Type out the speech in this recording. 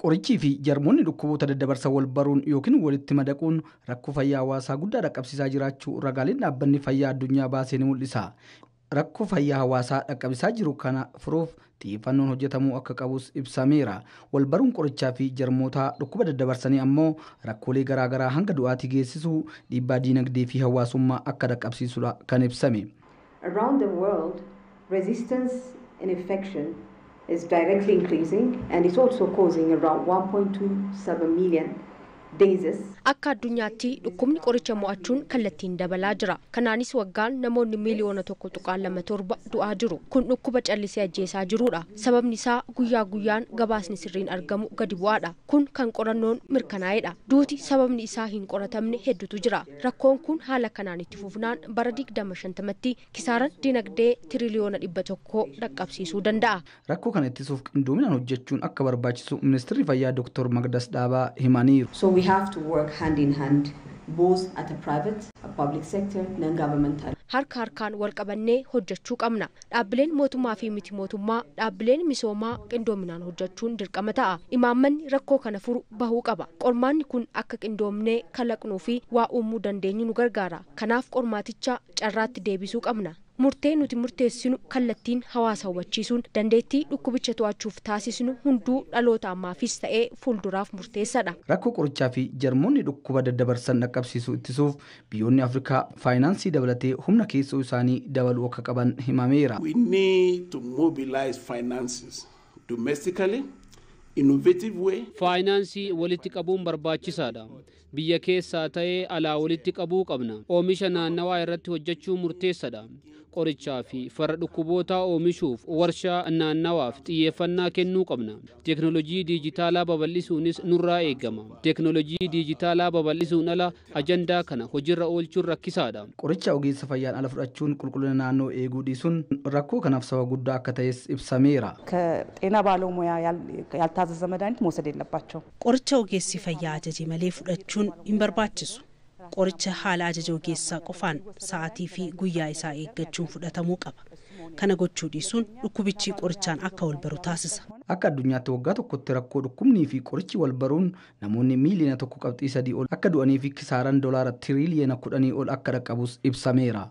Qorichii fi jarmoonni dhukkuboota daddabarsan wal baruun yookiin walitti madaquun rakkoo fayyaa hawaasaa guddaa dhaqqabsiisaa jiraachuu ragaaleen dhaabbanni fayyaa addunyaa baasee ni mul'isa. Rakkoo fayyaa hawaasaa dhaqqabsiisaa jiru kana furuuf xiyyeeffannoon hojjetamuu akka qabus ibsameera. Wal baruun qorichaa fi jarmoota dhukkuba daddabarsanii ammoo rakkoolee garaagaraa hanga du'aatii geessisuu, dhiibbaa diinagdee fi hawaasummaa akka dhaqqabsiisudha kan ibsame. Around the world, resistance in infection is directly increasing and is also causing around 1.27 million deaths. Akka addunyaatti dhukkubni qoricha mo'achuun kallattiin dabalaa jira. Kanaanis waggaan namoonni miiliyoona 1.27 du'aa jiru. Kun dhukkuba callisee ajjeesaa jirudha. Sababni isaa guyyaa guyyaan gabaasni sirriin argamu gadi bu'aadha. Kun kan qorannoon mirkanaa'edha. Duuti sababni isaa hin qoratamne hedduutu jira. Rakkoon kun haala kanaan itti fufnaan bara 2050tti kisaaran dinagdee tiriliyoona 100 dhaqqabsiisuu danda'a. Rakkoo kana ittisuuf qindoominaan hojjechuun akka barbaachisu Ministeerri Fayyaa Dr. Maqdas Dhaabaa himaniiru. So we have to work hand in hand, both at a private, a public sector, non-governmental. Harka harkaan wal qabannee hojjechuu qabna. Dhaabbileen mootummaa fi miti mootummaa, dhaabbileen misoomaa qindoominaan hojjechuun dirqama ta'a. Imaammanni rakkoo kana furu bahuu qaba. Qormaanni kun akka qindoomnee kalaqnuu fi waa uumuu dandeenyu nu gargaara. Kanaaf qormaaticha carraatti deebisuu qabna. Murtee nuti murteessinu kallattiin hawaasa hubachiisuun dandeettii dhukkubicha to'achuuf taasisnu hunduu dhaloota ammaafis ta'ee fuulduraaf murteessadha. Rakkoo qorichaa fi jarmoonni dhukkuba daddabarsan dhaqqabsiisuu ittisuuf biyyoonni Afrikaa faayinaansii dabalatee humna keessoo isaanii dabaluu akka qaban himameera. We need to mobilize finances domestically, innovative way. Faayinaansii walitti qabuun barbaachisaadha. Biyya keessaa ta'ee alaa walitti qabuu qabna. Oomisha naannawaa irratti hojjechuu murteessaadha. Qorichaa fi farra dhukkubootaa oomishuuf warshaa naannawaaf xiyyeeffannaa kennuu qabna. Teeknoolojii diijitaalaa babal'isuunis nurraa eegama. Teeknoolojii diijitaalaa babal'isuun ala ajandaa kana hojiirra oolchuun rakkisaadha. Qoricha ogeessa fayyaan ala fudhachuun, qulqullina naannoo eeguu dhiisuun rakkoo kanaaf sababa guddaa akka ta'es ibsameera. ከጤና ባለሙያ ያልታዘዘ መድኃኒት መውሰድ የለባቸው። Qoricha ogeessi fayyaa ajaje malee fudhachuun hin barbaachisu. Qoricha haala ajaja ogeessaa qofaan sa'aatii fi guyyaa isaa eeggachuun fudhatamuu qaba. Kana gochuu dhiisuun dhukkubichi qorichaan akka wal baru taasisa. Akka addunyaatti waggaa tokkotti rakkoo dhukkubnii fi qorichi wal baruun namoonni miiliyoona 1.3 ol akka du'anii fi kisaaraan doolaara tiriliyoona 10 ol akka dhaqqabus ibsameera.